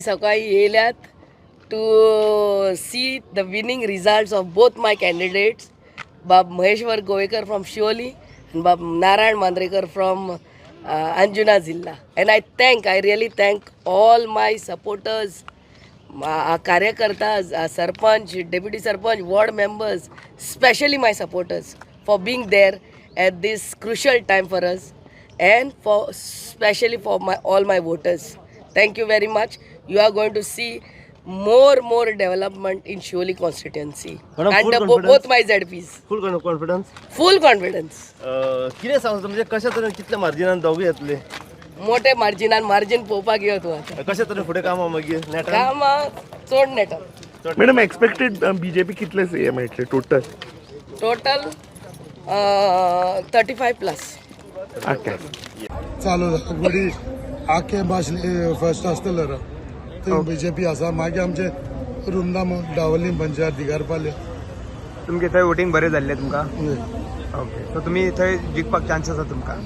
सकाळी येयल्यात to see the winning results of both my candidates, बाब Maheshwar Govekar from Siolim आनी बाब नारायण मांद्रेकर फ्रॉम अंजुना जिल्ला. And I really thank all my supporters, कार्यकर्ता, sarpanch, deputy sarpanch, ward members, specially my supporters for being there at this crucial time for us and for specially for my all my voters. Thank you very much. You are going to see more development in Siolim constituency Madam, and full confidence? Both my ZPs. Full confidence. Full confidence. कितें सांगता, म्हणजे कशा तरेन, कितल्या मार्जिनान दोगूय येतले? मोठे मार्जिनान, margin पळोवपाक यो तूं आतां. कशा तरेन फुडें कामां मागीर नेटान? कामां चड नेटान. मॅडम, एक्सपेक्टेड बीजेपी कितले हे मेळटले टोटल? Total 35 plus. ओके. चालू जाता गुडी आखे भाशले फर्स्ट आसतलो रो थंय बीजेपी आसा. मागीर आमचे रुमदाम, डावलीम पंचायत, दिगारपाले. तुमगे थंय वोटींग बरें जाल्लें तुमकां? ओके, सो तुमी थंय जिखपाक चान्स आसा तुमकां.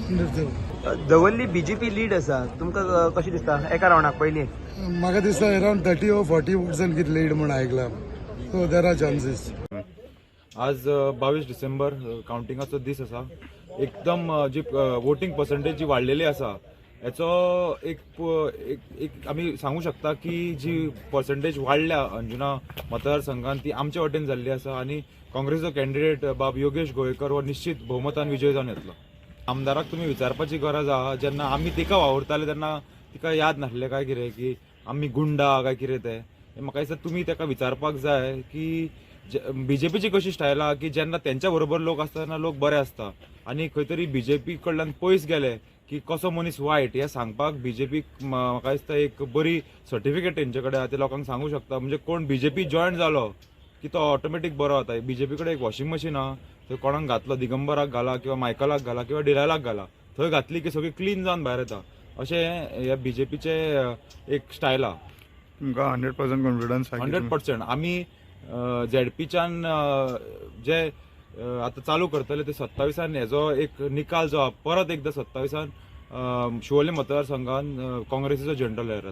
दवर्ली बीजेपी लीड आसा तुमकां, कशें दिसता एका रावंडाक पयलीं? म्हाका दिसता अरावंड 30 or 40 percent कितें लीड म्हूण आयकलां, सो there are chances. आज 22 डिसेंबर, कावंटिंगाचो दीस आसा. एकदम जी वोटींग पर्संटेज जी वाडलेली आसा, हेचो एक एक आमी सांगू शकता की जी पर्संटेज वाडल्या अंजुना मतदारसंघात, ती आमच्या वटेन जाल्ली आसा आनी काँग्रेसीचो कॅन्डिडेट बाब योगेश गोवेकर हो निश्चित भोवमतान विजय जावन येतलो. आमदाराक तुमी विचारपाची गरज आहा, जेन्ना आमी तिका वावुरताले तेन्ना तिका याद नासलें काय कितें की आमी गुंडा काय कितें तें. म्हाका दिसता तुमी ताका विचारपाक जाय की बीजेपीची कशी स्टायल आहा की जेन्ना तेंच्या बरोबर लोक आसता तेन्ना लोक बरे आसता आनी खंय तरी बीजेपी कडल्यान पयस गेले की कसो मनीस वायट हें सांगपाक बीजेपीक म्हाका दिसता एक बरी सर्टिफिकेट तेंचे कडेन आहा. ते लोकांक सांगू शकता. म्हणजे कोण बीजेपी जॉयन जालो की तो ऑटोमॅटीक बरो जाता. बीजेपी कडेन एक वॉशिंग मशीन आहा, थंय कोणाक घातलो, दिगंबराक घाला किंवा मायकलाक घाला किंवा डिलायलाक घाला, थंय घातली की सगळी क्लीन जावन भायर येता. अशें ह्या बीजेपीचे एक स्टायल आहा. तुमकां 100% कॉन्फिडन्स आहा की 100%. आमी झेडपीच्यान जे आतां चालू करतले ते 27आन हेजो एक निकाल जो आहा, परत एकदां 27आन शिवोले मतदारसंघान काँग्रेसीचो झेंडो लहरतलो.